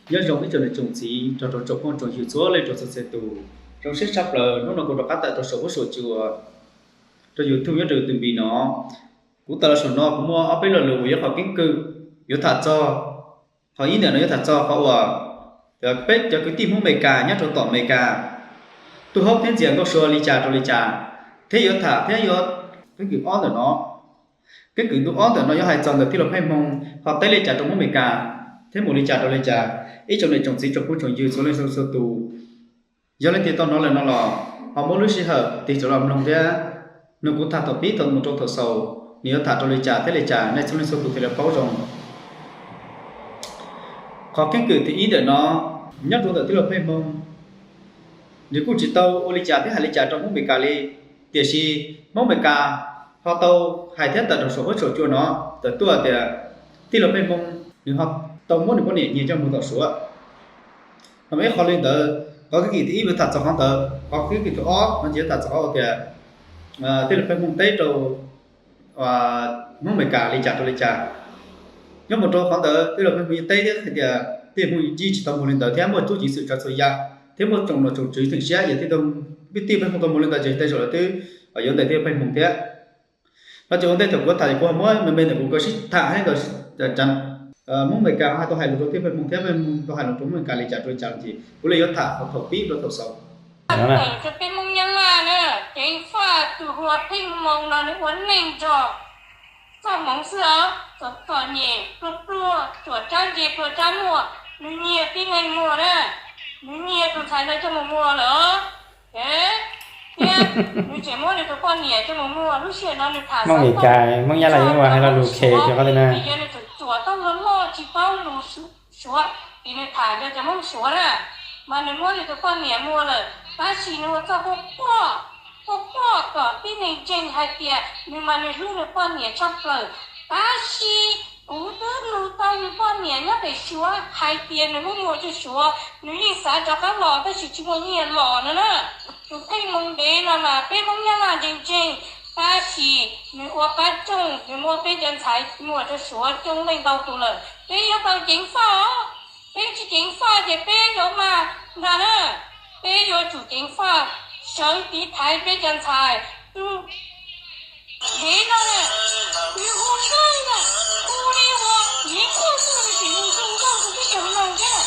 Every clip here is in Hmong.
Nyob zoo ib tsoom niam tsoom txiv, rau rau tsoom phooj tsoom ywg txhua leej rau txhua txhia tus. Zoo siab tshaj plaws hnub no kuv rov qab tawm rau saum huab saum cua rau YouTube nyob rau YouTube no. Kuv tawm los saum no kuv muaj ob peb lo lus uas yog qhov keeb kwm yuav tham txog. Qhov ib ntawm no yuav tham txog qhov uas peb cov kwv tij Hmoob Amelikas nyob rau tom Amelikas, Tub Haub thiab Ntxias nkauj sua li cas rau li cas, thiab yuav tham thiab yuav keeb kwm ob ntawm no. Keeb kwm ntu ob ntawm no yuav hais txog ntawm tij laug Pheej Hmoo ho teb li cas rau Hmoob Amelikas thiab mus li cas rau li cas. Ib tsoom niam tsoom txiv tsoom phooj tsoom ywg txhua leej txhua tus, yog leej twg tau hnov lawm no los ho muab lub sij hawm tig rov los mloog thiab. Nws kuv tham thaum pib thaum mus rau thaum xaus, nws yuav tham rau li cas thiab li cas nej txhua leej txhua tus thiaj li paub zoo. Qhov keeb kwm thib ib ntawm no, nyob rau ntawm tij laug Pheej Hmoo, nws kuj tsis tau ua li cas thiab hais li cas rau Hmoob Amelikas li, tiam sis Hmoob Amelikas ho tau hais thiab tawm rau saum huab saum cua no tawm tuaj tias tij laug Pheej Hmoo nws ho tau muab nws poj niam nyiag coj mus tom Suav. Ho ib qho li ntawd, qhov keeb kwm thib ib yuav tham txog qhov ntawd, qhov keeb kwm thib ob no ces yuav tham txog qhov tias tij laug Pheej Hmoo teb rau Hmoob Amelikas li cas rau li cas. Nyob mus rau qhov ntawd tij laug Pheej Hmoo yeej teb thiab hais tias tij laug Pheej Hmoo yeej tsis tau mus li ntawd thiab muaj tub ceev xwm tsav txhua yam thiab muaj tsoom nom tsoom tswv theej siab yog tij laug, tij laug Pheej Hmoo tau mus li ntawd ces tej zaum lawv twb yuav ntes tij laug Pheej Hmoo thiab. No ces ua ntej thaum kuv tham kuv ho muab me me ntawm kuv nkawd sib tham thiab nkawd, Hmoob Amelikas hais tau hais lus rau tij laug Pheej Hmoo thiab Pheej Hmoo tau hais lus rau Hmoob Amelikas li cas rau li cas ces kuv li yuav tham qhov thaum pib rau thaum xaus. Tawm rau peb Hmoob Nyab Laj na, ceev faj tus hu ua Pheej Hmoo no nws ua neej nrog txoj hmoov xwb os, txom txom nyem, pluag pluag, tsuam tsab ntse pluag tsab muag, nws nyiag tib neeg muag na, nws nyiag tus ntxhais ntawd coj mus muag lawm. Thiab nws tseem muab nws tus poj niam coj mus muag, lub sij hawm no nws tham Hmoob Amelikas, Hmoob Nyab Laj yeej ua hais lo lus khes rau qhov twg na, yog nws tseem tsuam tau loj loj tsis paub lus Suav ces nws tham yog cov Hmoob Suav na, mas nws muab nws tus poj niam muag lawm tab sis nws ua txoj quaj quaj, quaj quaj kom tib neeg ntseeg hais tias nws mas nws hlub nws poj niam tshaj plaws. Tab sis kuv twb nug tau nws poj niam nyob pem Suav hais tias nws muab muag rau Suav, nws yeej xav rov qab los tab sis tsis muaj nyiaj los no na. Tus Pheej Hmoo ntev no mas peb Hmoob Nyab Laj ntseeg ntseeg, tab sis nws ua qab rooj, nws muab peb cov ntxhais muag rau Suav coob leej ntau tus lawm. Peb yuav tau ceev faj os, peb tsis ceev faj ces peb yuav mag ntag na. Peb yuav tsum ceev faj, sawv tiv thaiv peb cov ntxhais. Tus ntev no na, nws hu ntsej na, hu li uas nws quaj xwb nws tseem hu zoo nkauj rau peb cov mloog thiab na.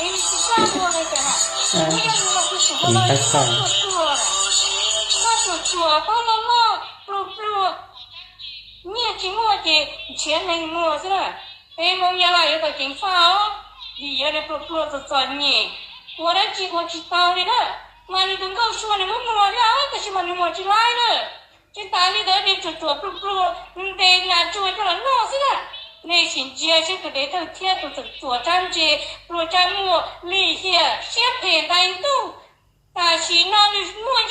Es nws tsis txaj muag li cas na, hu li uas nws los kuv seem ua no pluag pluag, txaj tsuam tsuam, paub loj loj, pluag pluag, nyiaj tsis muaj ces nrhiav neeg muag xwb na. Peb Hmoob Nyab Laj yuav tau ceev faj os, vim yog nws pluag pluag txom txom nyem, ua dab tsi ua tsis tau li na. Mas nws tus nkauj sua nws muab muag thiab tab sis mas nws muag tsis laib na. Tsis tas li ntawd nws tsuam tsuam pluag pluag, nws ntes nas tsuag coj los noj xwb na. Nej sim ntsia seb tus dev thawj thiab tus txawm txuas tsab ntse, pluag tsab muag, lim hiam siab phem ntais ntuj. Tam sim no nws muaj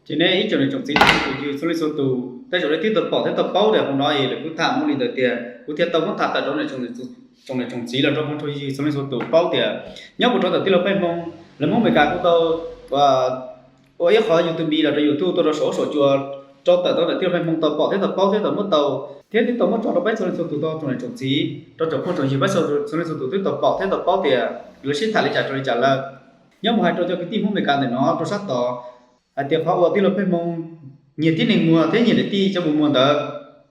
Ces nej ib tsoom niam tsoom txiv tsoom phooj tsoom ywg txhua leej txhua tus, tej zaum nej twb tau pom thiab tau paub tias hauv no es lawv kuj tham muaj li ntawd tias kuv thiaj tau muab tham tawm rau tsoom niam tsoom txiv los rau phooj tsoom ywg txhua leej txhua tus paub tias nyob puas rau ntawm tij laug Pheej Hmoo, lawv Hmoob Amelikas kuj tau ua ib qhov YouTube los rau YouTube tuaj rau saum huab saum cua rau tawm rau ntawm tij laug Pheej Hmoo tau pom thiab tau paub thiab tau muab tau, thiab twb tau muab tso rau peb txhua leej txhua tus tau tsoom niam tsoom txiv rau tsoom phooj tsoom ywg peb txhua leej txhua tus twb tau pom thiab tau paub tias lawv sib tham li cas rau li cas lawm. Nyob mus hais rau cov kwv tij Hmoob Amelikas ntawm no rau sab tod hais tias qhov uas tij laug Pheej Hmoo nyiag tib neeg muag thiab nyiag niam tij coj mus muag ntawd,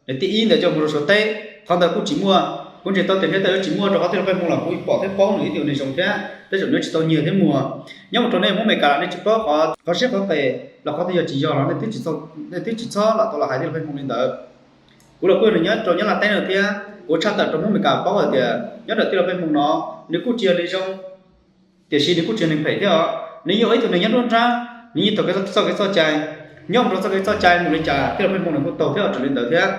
niam tij ib ntawd coj mus rau Suav teb, qhov ntawd kuj tsis muaj. Kuv ntseeg tau tias ntiaj teb yuav tsis muaj rau qhov tij laug Pheej Hmoo los kuv pom thiab paub nws ib tug neeg zoo thiab tej zaum nws tsis tau nyiag thiab muag. Nyob mus rau nej Hmoob Amelikas los nej tsis paub qhov siab qhov qes los qhov twg yog tsis yog los nej twb tsis txhob lam tau los hais tij laug Pheej Hmoo li ntawd. Kuv los kuj yog nws nyob rau Nyab Laj teb no thiab kuv tshaj tawm rau Hmoob Amelikas paub hais tias nyob ntawm tij laug Pheej Hmoo no nws kuj tsis yog neeg zoo, tiam sis nws kuj tsis yog neeg phem thiab os. Nws yeej ua ib tug neeg nyob nruab nrab, nws yeej taug kev txoj kev txoj cai. Nyob mus rau txoj kev txoj cai mus li cas tij laug Pheej Hmoo nws kuj taug thiab ua raws li ntawd thiab.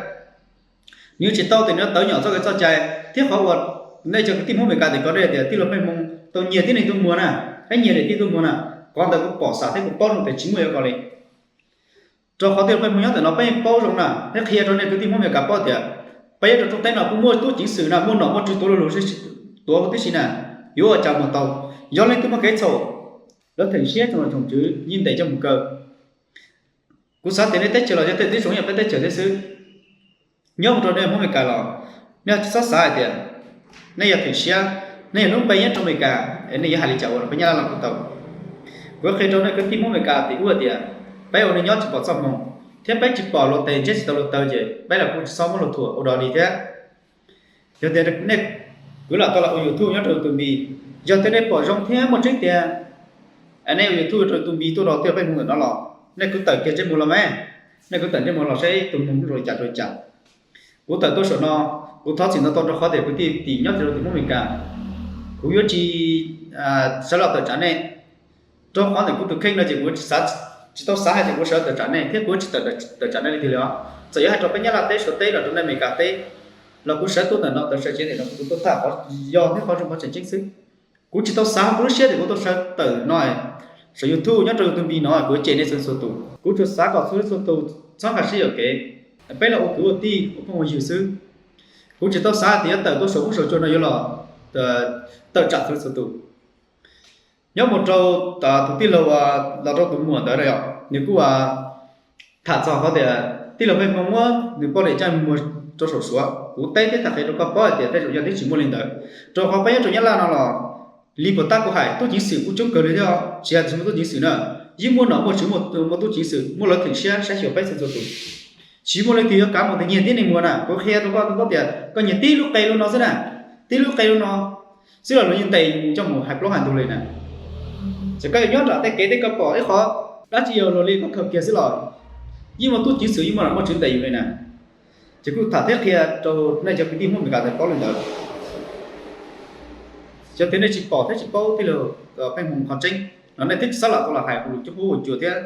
Nws yeej tsis tau tias nws yuav tawv nyom txoj kev txoj cai thiab qhov uas nej cov kwv tij Hmoob Amelikas tim ko nej tias tij laug Pheej Hmoo tau nyiag tib neeg tuaj muag na, thiab nyiag niam tij tuaj muag na, qhov ntawd kuv pom xam thiab kuv paub zoo tias tsis muaj ib yam ko li. Rau qhov tij laug Pheej Hmoo nyob ntawm no peb yeej paub zoo na, thiab qhia rau nej kwv tij Hmoob Amelikas paub tias peb nyob rau rooj teb no kuj muaj tub ceev xwm na, muaj nom muaj tswv tuav luag lug, tuav huv tib si na, yuav ua cas mus tau. Yog leej twg muaj kev txhaum, lawv theem siab tsoom nom tsoom tswv yeej ntes coj mus kaw. Kuv xav tias nej teb chaws los yog tej tib zoo ib yam peb teb chaws thiab xwb. Nyob mus rau nej Hmoob Amelikas los nej tsis txhob xav hais tias nej yog theem siab, Nej yog hnub peb nyob rau Amelikas, nej yuav hais li cas ua rau peb Nyab Laj los kuj tau. Kuv qhia rau nej kwv tij Hmoob Amelikas tim ub tias peb ua neej nyob tsis pom txoj hmoo, thiab peb tsis pom luag tes ntseb tsis tau luag taw ces peb los kuj tsis txhob muab luag thuam ua dog dig thiab. Yog tias nej kwv lam tau los ua YouTube nyob rau tus Npis, yog tias nej pom zoo thiab muaj tseeb tiag, nej ua YouTube rau tus Npis tuaj rau tiaj peb mus ntawm no los nej kuj tawm kiag ntsej muag los mas, nej kuj tawm ntsej muag los saib tus mus zoo li cas rau li cas. Kuv tawm tuaj saum no, kuv thov txim ntau tau rau qhov tias kwv tij tim nyob rau tim Hmoob Amelikas, kuv yuav tsis sawv los tawm tsam nej. Rau qhov ntawm kuv tus kheej no ces kuv tsis tau xav hais tias kuv sawv tawm tsam nej thiab kuv tsis tawm tsam nej li tiag li os. Txawm yuav hais rau peb Nyab Laj teb Suav teb los rau nej Amelikas teb los kuv sawv tuaj ntawm no tawm sawv tsev ntawm no kuv tuaj tham qhov yog thiab qhov zoo qhov tseem ceeb xwb. Kuv tsis tau xav kuv lub siab tias kuv tau sawv tawm no saum YouTube nyob rau tus Npis no kuv yuav cem nej txhua txhua tus. Kuv tsuas xav kom txhua txhua tus txhob nkag siab yuam kev, peb los ua kwv ua tij ua phooj ua ywg xwb. Kuv tsis tau xav tias yuav tawm tuaj saum huab saum cua no yuav los tawm tsam txhua txhua tus. Nyob mus rau tus tij laug los rau tus muam ntawd na yom, nws kuj tham txog qhov tias tij laug Pheej Hmoo muab nws poj niam coj mus rau saum Suav. Kuv teb thiab tham qhia rau koj paub hais tias tej zaum yog twb tsis muaj li ntawd, rau qhov peb nyob rau Nyab Laj no los li puas tab kuv hais tub ceev xwm kuj coob kawg li thiab, tsis hais tias tsis muaj tub ceev xwm na, yeej muaj nom muaj tswv, muaj tub ceev xwm muaj lawv theem siab saib xyuas peb txhua txhua tus. Tsis muaj leej twg yuav kav mus tias nyiag tib neeg mus na. Kuv qhia rau koj, koj tias koj nyiag tib lub qe lub no xwb na, tib lub qe lub no xwb los luag yeej ntes yus coj mus hais plaub hais ntug li na. Txawm koj yuav nyob nram tej kev tej koj pom ib qhov dab tsi yog luag li koj khaws kiag xwb los yeej muaj tub ceev xwm yeej muaj nom muaj tswv ntes yus li na. Ces kuj tham thiab qhia rau nej cov kwv tij Hmoob Amelikas ntawd paub li ntawd. Yog tias nej tsis pom thiab tsis paub tij laug Pheej Hmoo qhov tseeb no nej thiaj tsis txhob lam tau los hais hu lus cuab huab ua cua thiab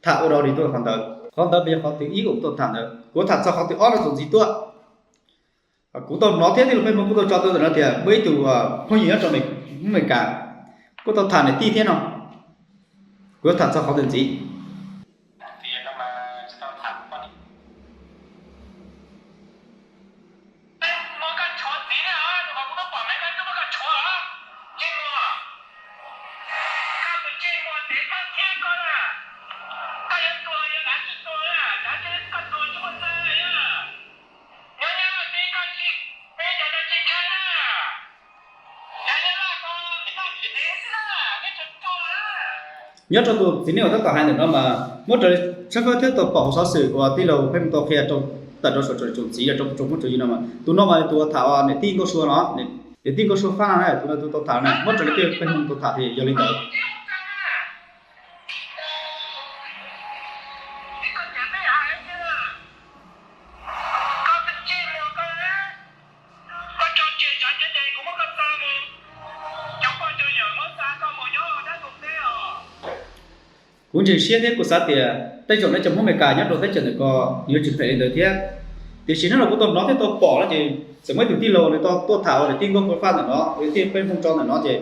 tham ua dog dig tuaj qhov ntawd. Qhov ntawd yog qhov thib ib uas kuv tau tham ntawd. Kuv tham txog qhov thib ob no txuas ntxiv tuaj. Kuv tau hnov thiab tij laug Pheej Hmoo kuj tau tso tuaj ntawm no tias muaj ib tug phooj ywg nyob rau Amelikas kuj tau tham niam tij thiab no. Kuv yuav tham txog qhov ntawd ntxiv. Nyob rau tus txiv neej uas tab tom hais ntawm no mas muab raws li tshawb fawb thiab tau pom hauv xov xwm uas tij laug Pheej Hmoo tau qhia tawm rau saum tsoom txiv los rau tsoom phooj tsoom ywg no mas tus no mas tus uas tham niam tij Nkauj Sua no, niam tij Nkauj Sua Fab no na, tus no tus tau tham na, muab raws li tij laug Pheej Hmoo tau tham ces yog li ntawd. Kuv ntseeg siab thiab kuv xav tias tej zaum nej cov Hmoob Amelikas nyob rau teb chaws ntawm ko nws yuav tsis phem li ntawd thiab. Tiam sis hnub no kuv tau hnov thiab tau pom no ces txawm muaj ib tug tij laug nws tau tuaj tham uas niam tij Nkauj Sua Fab ntawm no, niam tij Pheej Hmoo tso ntawm no ces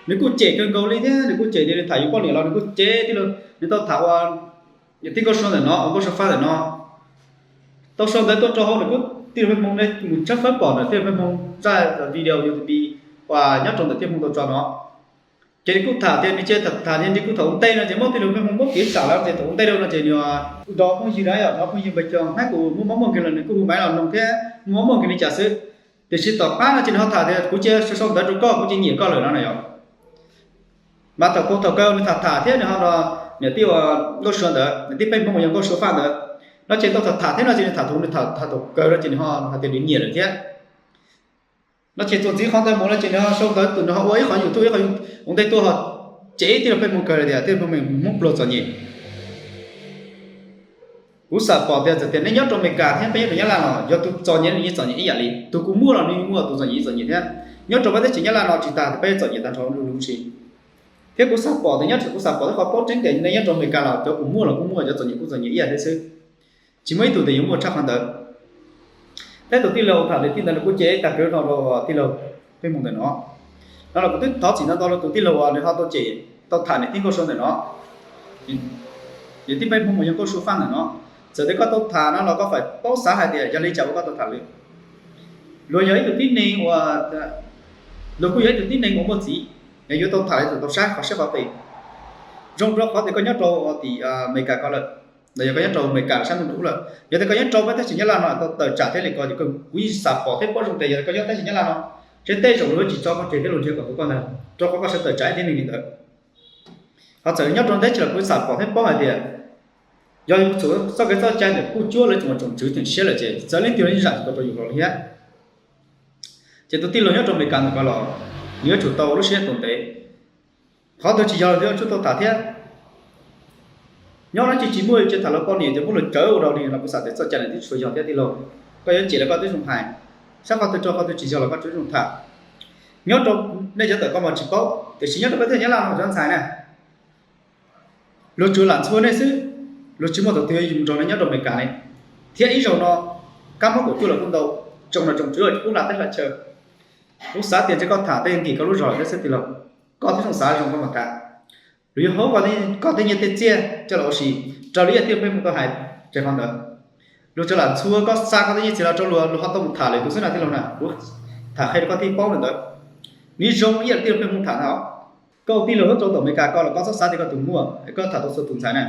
nws kuj cem kawg nkaus li thiab nws kuj cem tias nws tham yus poj niam los nws kuj cem tij laug nws tau tham uas niam tij Nkauj Sua ntawm no, uas Nkauj Sua Fab ntawm no. Tau sau ntawv tuaj rau hauv nws kuj tij laug Pheej Hmoo mus tshawb fawb pom ntawm tij laug Pheej Hmoo zaj video YouTube uas nyob rau ntawm tij laug Pheej Hmoo tau tso no. Ces nws kuj tham tias nws cia tham tham nws kuj thaum ua ntej no ces muab tij laug Pheej Hmoo muab kev xam lawm ces thaum ua ntej rau no ces nws nrog phooj ywg na yom, nrog phooj ywg npawg Cog Hmab Kus muaj mob muaj nkeeg los nws kuj hu maiv los noog thiab muaj mob muaj nkeeg li cas xwb. Tiam sis tom qab no ces nws ho tham tias kuv cia sau sau ntawv rau koj, kuv cia nyiam koj lawm no na yom. Mas thaum kuv thaum kawg nws tham tham thiab nws ho nrog niam tij uas Nkauj Sua ntawd, niam tij Pheej Hmoo uas yog Nkauj Sua Fab ntawd, no ces tau tham tham thiab no ces nws tham thaum nws tham tham thaum kawg no ces nws ho hais tias nws nyiam lawm thiab. No ces txuas ntxiv qhov ntawd mus no ces nws ho sau ntawv tus nws ho ua ib qhov YouTube ib qhov ua ntej tuaj ho cem tij laug Pheej Hmoo kawg tias tij laug Pheej Hmoo Hmoob pluag txom nyem. Kuv xam pom tias txawm tias neb nyob rau Amelikas thiab peb nyob rau Nyab Laj no yog tus txom nyem nws yeej txom nyem ib yam li, tus kua muag los nws muaj tus txom nyem txom nyem thiab. Nyob rau peb teb chaws Nyab Laj no tsis tas peb txom nyem tag nrho lub lub si. Thiab kuv xav pom tias nyob kuv xav pom thiab qhov paub tseeb tias nej nyob rau Amelikas los cov kua muag los kuj muaj, cov txom nyem kuj txom nyem ib yam thiab xwb. Tsis muaj ib tug tias yuav muaj tshaj qhov ntawd. Peb tus tij laug tham niam tij ntawd nws kuj cem tag kev no rau tij laug Pheej Hmoo ntawm no. No los kuv twb thov txim ntau ntau rau tus tij laug uas nws ho tau cem, tau tham niam tij Nkauj Sua ntawm no, niam tij Pheej Hmoo uas yog Nkauj Sua Fab ntawm no. Txawm tias koj tau tham no los koj faim paub xav hais tias yog li cas uas koj tau tham lawm. Luag yog ib tug tib neeg uas, luag kuj yog ib tug tib neeg uas muaj txiv, yog yuav tau tham li txawm tau saib qhov siab qhov qis. Zoo rau qhov tias koj nyob rau tim Amelikas ko lawm, los yog koj nyob rau Amelikas sab ntuj ub lawm, yog tias koj nyob rau peb teb chaws Nyab Laj no tau tawm tsam thiab li ko ces kuv yeej xav pom thiab paub zoo tias yog tias koj nyob teb chaws Nyab Laj no Seb tej zaum luag tsis tso koj tseg thiab luag nrhiav kom tau koj ntag, rau qhov koj sawv tawm tsa ib tib neeg li ntawd. Ho txawm nyob rau ntev tsis los kuv xam pom thiab paub hais tias yog yus txhua txoj kev txoj cai ntawm kuj cuab lawv tsoom tswv tseem siab lawm ces txawm leej twg los yeej zam tsis tau rau yus los li thiab. Ces tus tij laug nyob rau Amelikas ntawm ko los nws yuav tsum tau lub siab tau ntev. Qhov twg tsis yog los twb tsuas tau tham thiab. Nyob dab tsi tsis muaj tsis tham los poj niam ces muab luag cawv ua dog dig no kuv xam tias txoj cai ntawd twb tsis tshua yog thiab tij laug. Koj yuav cem los koj twb zoo hais, saib qhov twg rau qhov twg tsis yog los koj twb zoo tham. Nyob rau nej cov tawm koj mas tsis paub, tiam sis nyob rau peb tej Nyab Laj no cov ntxhais na, luag tsuas lam ntxhua nej xwb, luag tsis muaj tus twg yuav mus nrog nej nyob rau Amelikas li. Thiab ib zaug no, kab mob kaum cuaj los kuj ntau, tsoom no tsoom tswv los kuj hla teb hla chaw. Kuv xav tias ntshe koj tham tej nkig koj lub zog lawm thiab xwb tij laug. Koj twb zoo xav zoo koj mas tham. Luag yuav haub koj tej nyiaj tej txiaj coj los ua si, raws li ib yam tij laug Pheej Hmoo tau hais tseg qhov ntawd. Luag tsuas lam ntxhua koj xa koj tej nyiaj txiag los rau luag, luag ho tau mus tham lwm tus xwb na tij laug na. Kuv tham qhia rau koj thiaj paub li ntawd. Nws zoo ib yam tij laug Pheej Hmoo tham ntag. Koj ua tij laug nyob rau tom Amelikas ko los koj txhob xav tias koj tus muaj es koj tham tau txhua tus ntxhais na.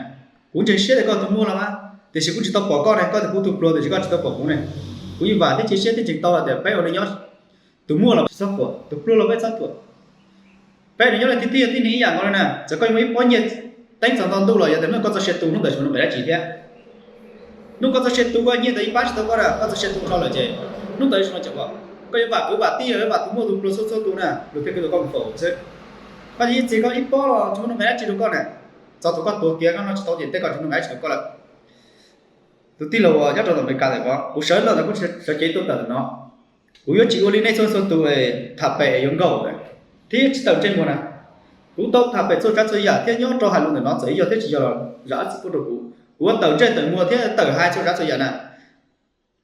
Kuv ntseeg siab tias koj tus muaj los mas, tiam sis kuv tsis tau pom koj ne, koj tias kuv tus pluag tiam sis koj tsis tau pom kuv ne. Kuv yeej vam thiab cia siab thiab ntseeg tau hais tias peb ua neej nyob, tus muaj los tsis txhob thuam, tus pluag los peb txhob thuam. Peb ua neej nyob li tib tij tij neeg ib yam nkaus li na, txawm koj yuav muaj ib pob nyiaj teeb txog nto ntuj los yog tias hnub koj txoj sia tu hnub ntawd tsis muaj neeg nrhiav dab tsi thiab. Hnub koj txoj sia tu koj nyiaj ntawd yeej pab tsis tau koj na, koj txoj sia tu nrho lawm ces hnub ntawd tsis muaj neeg nrhiav koj. Koj yuav vam kwv vam tij, yuav vam tus muaj tus pluag txhua txhua tus na, luag thiaj kwv tau koj mus faus xwb. Koj yeej txiv koj ib pob los tsis muaj neeg nrhiav dab tsi rau koj na. Txog thaum koj tuav kiag koj noj tsis tau ces tej koj tsis muaj neeg nrhiav dab tsi rau koj lawm. Tus tij laug uas nyob rau tom Amelikas ntawm ko, kuv sawv los ntawm kuv sawv cev tuaj tawm ntawm no. Kuv yuav tsis ua li nej txhua txhua tus tham pem yuav nkaum thiab tsis tawm ntsej muag na. Kuv tau tham pem txhua tsav txhua yam thiab nyob rau hais lus ntawm no txawm yog thiab tsis yog los zam dab tsi tuaj rau kuv, kuv yuav tawm ntsej tawm muag thiab tawm hais txhua tsav txhua yam na.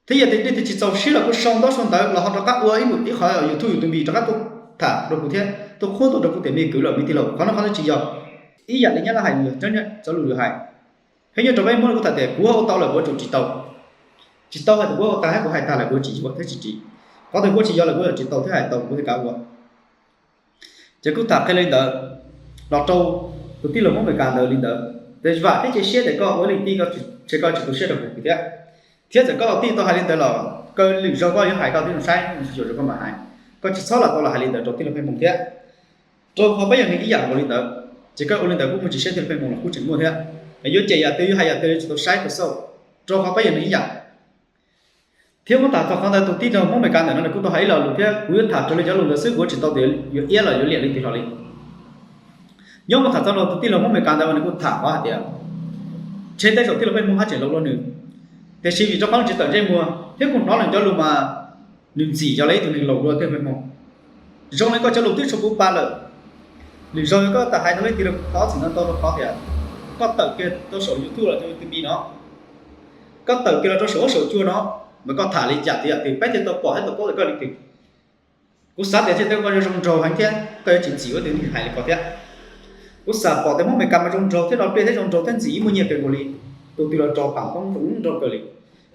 Thiab yog tias nej twg tsis txaus siab los kuv sau ntaub sau ntawv los ho rov qab ua ib mus ib qhov YouTube YouTube npis rov qab tuaj tham rau kuv thiab tuaj qhuab tuaj rau kuv tias me kwv los me tij laug qhov no qhov twg tsis yog. Ib yam li Nyab Laj hais yog tseeb, cov lus lwm hais. Pheej nyob rau peb Hmoob kuj tham tias kuv ua tau lawm kuv yuav tsum tsis tau. Tsis tau hais tias kuv ua tag thiab kuv hais tag lawm kuv yuav tsis yuav thiab tsis ris. Qhov twg kuv tsis yog lawm kuv yuav tsis tau thiab hais tau kuv thiaj kav ua. Ces kuj tham qhia li ntawd los rau tus tij laug Hmoob Amelikas ntawd li ntawd. Ces vam thiab cia siab tias koj ua ib leej tij, ntshe koj tsis tu siab rau kuv thiab. Thiab txawm koj tij tau hais li ntawd los kawg lwm zaug koj yuav hais koj twb zoo saib, zoo koj mas hais. Koj tsis txhob lam tau los hais li ntawd rau tij laug Pheej Hmoo thiab. Rau qhov peb yog neeg ib yam nkaus li ntawd, ces koj ua li ntawd kuj muaj tsis siab tij laug Pheej Hmoo los kuj tseem muaj thiab. Yuav cem yam twg yuav hais yam twg tsis tau saib tau xauj, rau qhov peb yog neeg ib yam. Thiab muab tham txog qhov ntawd tus tij laug Hmoob Amelikas ntawm no nws kuj tau hais ib lo lus thiab kuv yuav tham raws li cov lus ntawd xwb, kuv yuav tsis tau tias yuav iab los yuav liam li twg hlo li. Nyob muab tham txog no tus tij laug Hmoob Amelikas ntawd nws kuj tham qhov hais tias ntshe tej zaum tij laug Pheej Hmoo haj tseem laus dua nws, tiam sis vim rau qhov nws tsis tawm ntsej muag thiab kuj hnov nws cov lus mas nws ntxim yog li ib tug neeg laus dua tij laug Pheej Hmoo. Zoo li koj cov lus twb tshuav puv pa lawm. Lwm zaug yog koj tau hais tau leej twg los thov txim ntau ntau rau qhov tias koj tawm kiag rau saum YouTube los rau YouTube npis no, koj tawm kiag los rau saum huab saum cua no, mas koj tham li yam twg yam twg peb thiaj tau pom thiab tau paub tias koj leej twg. Kuv xav tias thiaj tau koj zoo nraug heev thiab koj yuav tsis ntxim ua tus neeg hais li ko thiab. Kuv xam pom tias Hmoob Amelikas mas zoo nraug thiab no pliaj thiab zoo nraug thiab ntxim ib muaj nyiaj kawg nkaus li. Tus twg los rau pam koob zoo nraug kawg li.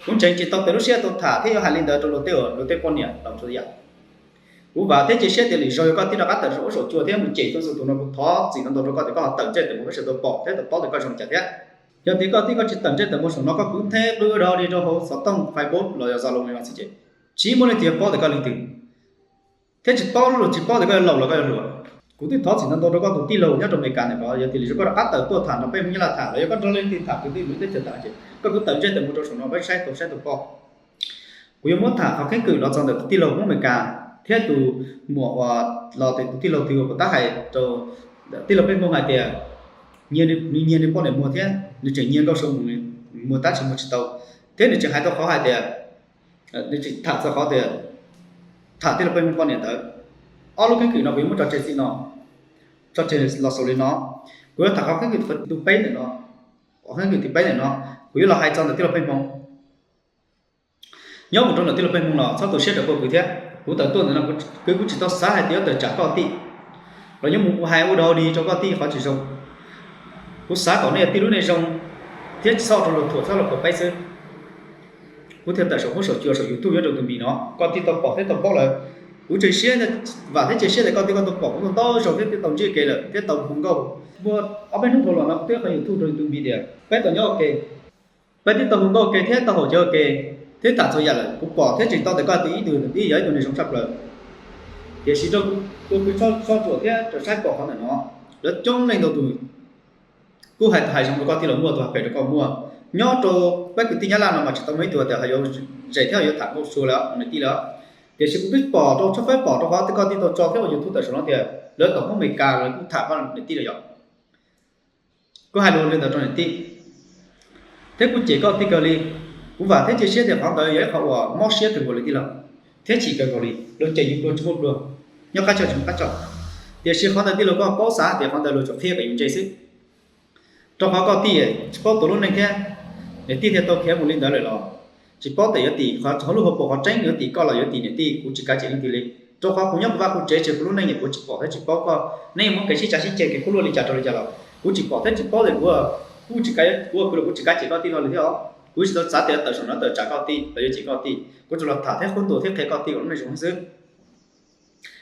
Kuv ntseeg tsis tau tias lub siab tau tham thiab yuav hais li ntawd rau luag tej, luag tej poj niam los txhua yam. Kuv vam thiab cia siab tias lwm zaug yog koj tij rov qab tawm saum huab saum cua thiab mus cem txhua txhua tus no kuv thov txim ntau ntau rau koj tias koj ho tawm ntsej tawm muag peb sawv daws tau pom thiab tau paub tias koj zoo li cas thiab. Yog tias koj tij koj tsis tawm ntsej tawm muag saum no koj kwv nthe qw dog dig rau hauv xov tooj Facebook los yog Zalo li no xwb ces tsis muaj leej twg yuav paub tias koj leej twg, thiab tsis paub los tsis paub tias koj yuav laus los koj yuav hluas. Kuv twb thov txim ntau ntau rau koj tus tij laug nyob rau Amelikas ntawm ko, yog tias lwm zaug koj rov qab tawm tuaj tham no peb Hmoob Nyab Laj tham los yog koj nrog leej twg tham kwv tij lwm teb chaws tham ces koj kwv tawm ntsej tawm muag rau saum no peb saib tau saib tau paub. Kuv yuav muab tham qhov keeb kwm los txog ntawm tus tij laug Hmoob Amelikas thiab tus muam uas los tias tus tij laug twg uas puas tab hais rau tij laug Pheej Hmoo hais tias nyiag, nws nyiag nws poj niam muag thiab nws tseem nyiag Nkauj Suav mus, muag tab sis muag tsis tau, thiab nws tseem hais tau qhov hais tias, nws tseem tham txog qhov tias tham tij laug Pheej Hmoo poj niam ntawd. Ob lub keeb kwm no kuv yuav muab tso tseg xim no, tso tseg los xaus li no. Kuv yuav tham qhov keeb kwm tus peb ntawm no, qhov keeb kwm tus peb ntawm no, kuv yuav los hais txog ntawm tij laug Pheej Hmoo. Nyob mus rau ntawm tij laug Pheej Hmoo los txhob tu siab rau pog kwv thiab. Kuv tawm tuaj ntawm no kuv kuj tsis tau xav hais tias yuav tawm tsam koj tij los yuav mus hais ua dog dig rau koj tij qhov tsis zoo. Kuv xav kom nej tij lub neej zoo thiab tsis txhob rau luag thuam txhob luag khuam peb xwb. Kuv thiaj tawm saum huab saum cua saum YouTube nyob rau tus npis no koj thiaj tau pom thiab tau paub lawm. Kuv ntseeg siab, vam thiab cia siab tias koj thiaj tau pom kuv ntau zaus thiab thiaj tau ntsib kev lawm thiab tau hu nkauj. Muaj ob peb hnub dhau los no kuv twb qhov YouTube rau tus npis tias peb tau nyob ua ke, peb twb tau hu nkauj ua ke thiab tau haum cawv ua ke thiab tham txhua yam lawm. Kuv pom thiab ntseeg tau tias koj tus ib tug tus tij yog ib tug neeg zoo tshaj plaws. Tiam sis rau tus kws tshoj tsuam thiab rau saib pom qhov ntawm no, lawv coob leej ntau tus kuj hais hais zoo rau koj tij laug muaj, tus hais phem rau koj muaj. Nyob rau peb kwv tij Nyab Laj no mas tsis tau muaj ib tug tias ho yuav zem thiab ho yuav tham nkauj sua lawm niam tij lawm. Tiam sis kuv twb pom rau tshawb fawb pom rau qhov koj tij tau tso thiab ua YouTube tawm saum no tias lawv tom Hmoob Meskas lawv kuj tham koj niam tij lawm yom. Kuv hais lus li ntawd rau niam tij thiab kuj cem koj tij kawg li. Kuv vam thiab cia siab tias qhov ntawd yog ib qhov uas mob siab kawg nkaus li tij laug, thiab chim kawg nkaus li. Luag cem yus pluag tsis muaj pluag, nyob qab tsog tsis muaj qab tsog. Tiam sis qhov ntawd tij laug koj paub xav tias qhov ntawd luag tsuas qhia kom yus ntse xwb. Rau qhov koj tij tsis paub tus lub neej thiab, niam tij thiaj tau khiav mus li ntawd lawm los tsis paub tias yuav tim qhov lub hauv paus qhov tseeb yuav tim koj los yuav tim niam tij, kuv tsis kav cem leej twg li. Rau qhov kuv nyob kuv vaj kuv tsev tseg kuv lub neej es kuv tsis pom thiab tsis paub koj nej muaj kev sib cav sib ceg kev khuj luaj li cas rau li cas los kuv tsis pom thiab tsis paub tias kuv kuj tsis kav, kuv ua kwv los kuv tsis kav cem koj tij hlo li thiab os. Kuv tsis tau xav tias tawm saum no tawm tsam koj tij los yuav cem koj tij, kuv tsuas los tham thiab qhuab ntuas thiab qhia koj tij kom lub neej zoo xwb.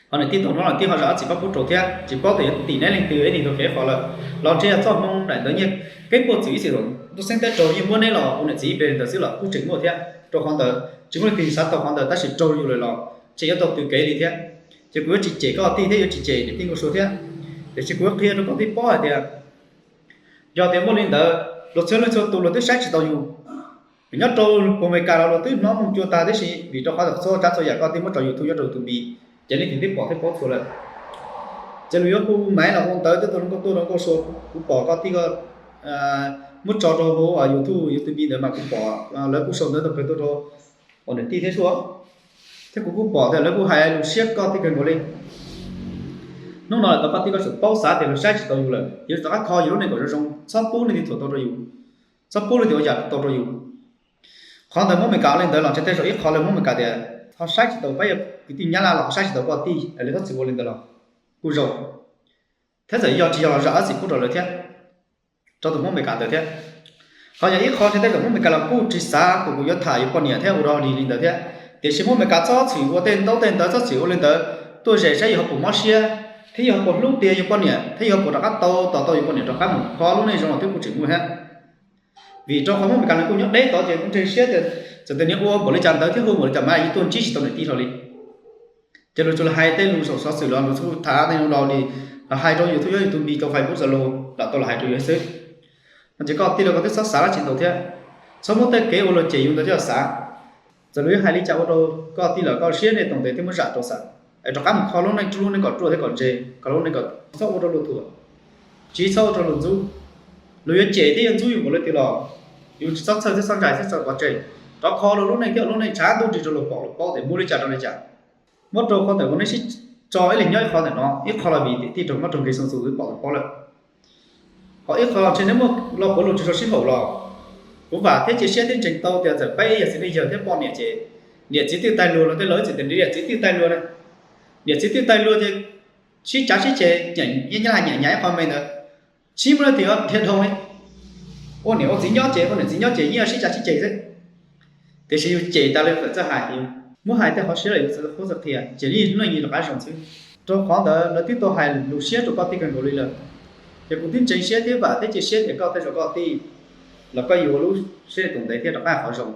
Ho niam tij tau hnov niam tij ho zam ob txim pab pub rau thiab tsis paub tias yuav tim neb leej twg ib tug kev qhov lawm los ntshe yog txoj hmoo daim ntawd nyiaj keeb puaj txwm ib txwm xeeb teb rau yeej muab neb los ua niam txiv ib pliag li ntawd xwb los kuj tseem muaj thiab. Rau qhov ntawd tsis muaj leej twg xav tau qhov ntawd tab sis raug yus lawm los ntshe yuav tau tws kev li thiab. Ces kuv yuav tsis cem koj tij thiab yuav tsis cem niam tij nkauj sua thiab, tiam sis kuv yuav qhia rau koj tij paub hais tias yog tias muaj li ntawd luag txhua leej txhua tus luag twb saib tsis taus yus. Nyob rau puag Amelikas los luag twb hnov moo cua tag tib si vim rau qhov txhua tsav txhua yam koj tij muab tso YouTube nyob rau tus npis, ces leej twg twb pom thiab paub txhua lawm. Ces luag yuav hu maiv los hu ntawv twb tau zoo nkauj tuaj zoo nkauj sua, kuv pom koj tij ko muab tso rau hauv YouTube, YouTube ntawd mas kuv pom lawv kuj sau ntawv tau kawg tuaj rau uas niam tij thiab sua. Thiab kuv kuj pom tias lawv kuj hais lus siab koj tij kawg nkaus li. Hnub no lawm tau koj tij koj tseem paub xav tias luag saib tsis taus yus lawm, yus rov qab kho yus lub neej kom zoo zoo, txhob pub leej twg thuam tau rau yus, txhob pub leej twg ua yam tau rau yus. Qhov ntawd Hmoob Amelikas li ntawd los ntshe tej zaum ib qho li Hmoob Amelikas tias ho saib tsis taus peb yog kwv tij Nyab Laj los ho saib tsis taus koj tij li, txhob txwm ua li ntawd los kuj zoo. Thiab txawm yog tsis yog los zam ob txim pub rau lawv thiab, rau tus Hmoob Amelikas ntawd thiab. Ho yog ib qho ntshe tej zaum Hmoob Amelikas los kuj tsis xav kom kuv yuav tham yus poj niam thiab ua rau li li ntawd thiab. Tiam sis Hmoob Amelikas txhob txwm ua tej ntaub tej ntawv, txhob txwm ua li ntawd tuaj zem saib yus ho puas mob siab thiab yus ho puas hlub tiag yus poj niam thiab yus ho puas rov qab tau tos tau yus poj niam rov qab mus kho lub neej zoo los twb kuj tseem muaj thiab. Vim rau qhov Hmoob Amelikas nws kuj nyob deb tod ces kuv ntseeg siab tias txawm tias nws ua npaum li cas ntawd thiab hu npaum li cas mas yeej tuaj ntsib tsis tau niam tij hlo li. Ces luag tsuas los hais tej lus saum xov xwm los luag txhua tham tej lus los li, los hais rau YouTube, YouTube npis rau Facebook Zalo los tau los hais rau yus xwb. No ces koj tij laug koj twb txhob xav dab tsi ntau thiab, txhob muab tej kev ua luag cem yus ntawd coj xav. Txawm luag yuav hais li cas ua rau koj tij lawm koj siab nej tau ntev thiab muab zam rau xav, es rov qab mus kho lub neej, lub neej kom ruaj thiab kom ntse, kho lub neej kom txhob ua rau luag thuam, tsis txhob ua rau luag ntxub. Luag yuav cem thiab yuav ntxub yus npaum li twg los yus tsis txhob txhawj thiab txhob ntshai thiab txhob pov tseg, rov kho rau lub neej thiab ua lub neej tshav ntuj nrig rau luag pom luag paub tias muaj li cas rau li cas. Muab rau qhov ntawm uas nej sib tso ib leeg nyob ib qho ntawm no, ib qho los vim niam tij raug mob raug nkeeg xoo xus twb pom luag paub lawm. Ho ib qho los ntshe neb muaj lo puav lus tsis tshua sib haum los kuv vam thiab cia siab thiab ntseeg tau tias txawm peb yog txiv neej yawg thiab poj niam ces niam txiv twj taig luag los tej laus ib txwm tias niam txiv twj taig luag na. Niam txiv twj taig luag ces sib cav sib ceg, yeej nyab laj nyiam nyiam ib qho me ntawd, tsis muaj leej twg dhia dhau li. Ua niam ua txiv nyob ces ua niam txiv nyob ces yeej sib cav sib ceg xwb. Tiam sis yus cem tas li txawm txawj hais, muab hais tej qhov siab los yus txawj qhuab txawj qhia ces yeej lub neej yeej rov qab zoo xwb. Rau qhov ntawd lawv twb tau hais lus siab rau koj tij kawg nkaus li lawm, ces kuv twb ntseeg siab thiab vam thiab cia siab tias koj tej zaum koj tij los koj yuav lub siab tau ntev thiab rov qab qhov zoo.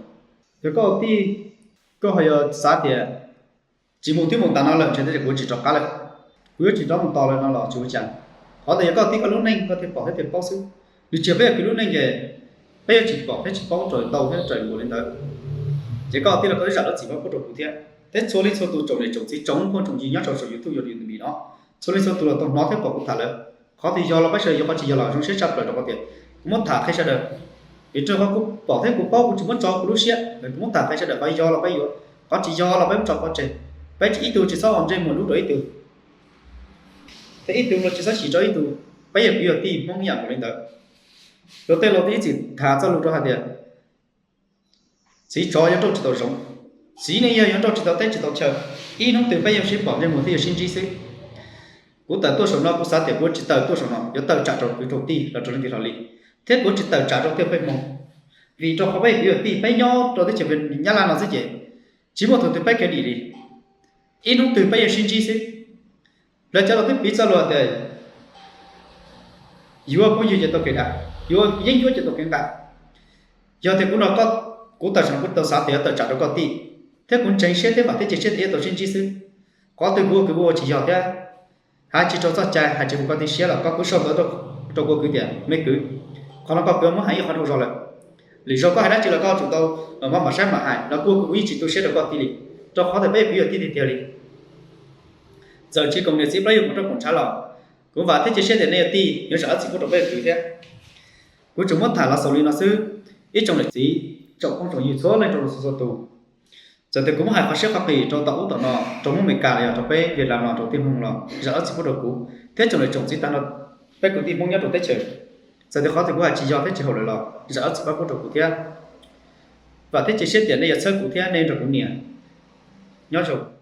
Yog koj tij, koj ho yog xav tias tsis mus twb mus tas no lawm ntshe tej zaum kuv tsis rov qab lawm, kuv yuav tsis rov mus tos lawm no los tsis ua cas. Qhov ntawd yog koj tij koj lub neej koj thiaj pom thiab thiaj paub xwb. Nws tsis yog peb yog kwv lub neej ces peb yuav tsis pom thiab tsis paub raws ntau thiab raws nkaus li ntawd. Ces koj tij los koj twb zam lub txim pub rau kuv thiab, thiab txhua leej txhua tus tsoom niam tsoom txiv tsoom phooj tsoom ywg nyob rau saum YouTube, YouTube npis no, txhua leej txhua tus los tau hnov thiab pom kuv tham lawm. Qhov twg yog los peb sawv daws yuav, qhov tsis yog los zoo siab tshaj plaws rau qhov tias kuv muab tham qhia sawv daws. Vim rau qhov kuv pom thiab kuv paub kuv tsis muab tso kuv lub siab, kuv muab tham qhia sawv daws, qhov yog los peb yuav, qhov tsis yog los peb muab tso pov tseg. Peb tsis, ib tug tsis txhob ua ntsej muag dub rau ib tug, thiab ib tug los tsis txhob xyiv rau ib tug. Peb yog kwv yog tij Hmoob ib yam nkaus li ntawd. Luag tej laus twb ib txwm tham txoj lus rau hais tias txiv tsov yuav nrauj tsis tau zoov, txiv neej yawg yuav nrauj tsis tau teb tsis tau chaw. Ib hnub twg peb yuav sib pom ntsej muag thiab yuav sib ntsib xwb. Kuv tawm tuaj saum no kuv xav tias kuv tsis tawm tuaj saum no yuav tawm tsam rau kwv rau tij los rau leej twg hlo li, thiab kuv tsis tawm tsam rau tej pej hmoov. Vim rau qhov peb yog kwv yog tij, peb nyob rau teb chaws Nyab Laj no xwb ces tsis muaj thaum twg peb kev dim li. Ib hnub twg peb yuav sib ntsib xwb. Lawv cov laus twb piv txoj lus tias yuav phooj ywg ces tau kev dav, yuav yeeb ncuab ces tau kev nqa. Yog tias kuv no, kuv tawm saum no kuv tau xav tias yuav tawm tsam rau koj tij, thiab kuv ntseeg siab thiab vam thiab cia siab tias yuav tau sib ntsib xwb. Qhov twg kuv ua kwv kuv ua tsis yog thiab. Hais tsis raug txoj cai, hais tsis mus koj tib siab los koj kuj sau ntawv rau kuv kwv tias me kwv, qhov no koj kwv muab hais ib qhov dhau zog lawm. Lwm zaug koj hais dab tsi los koj tsum tau maj mam saib mam hais los kuv kuv yeej tsis tu siab rau koj tiag li, rau qhov tias peb kwv yog tij tiag tiag li. Txawm tsis koom niam txiv plaub yug mus rau koom ntshav los kuv vam thiab cia siab tias nej yog tij yuav zam lub txim pub rau peb kwv thiab. Kuv tsuas muab tham los xaus li no xwb. Ib tsoom niam txiv, tsoom phooj tsoom ywg txhua leej rau txhua txhua tus, txawm tias kuv muab hais qhov siab qhov qis rau tom ub tom no, rau Hmoob Amelikas los yog rau peb Vietnam los rau tij Hmoob los zam lub txim pub rau kuv thiab tsoom niam tsoom txiv tag nrho peb kwv tij Hmoob nyob rau teb chaws. Txawm tias qhov twg kuv hais tsis yog thiab tsis haum lawm los zam lub txim pub rau kuv thiab. Vam thiab cia siab tias nej yuav txhawb kuv thiab nej nrog kuv nias. Nyob zoo.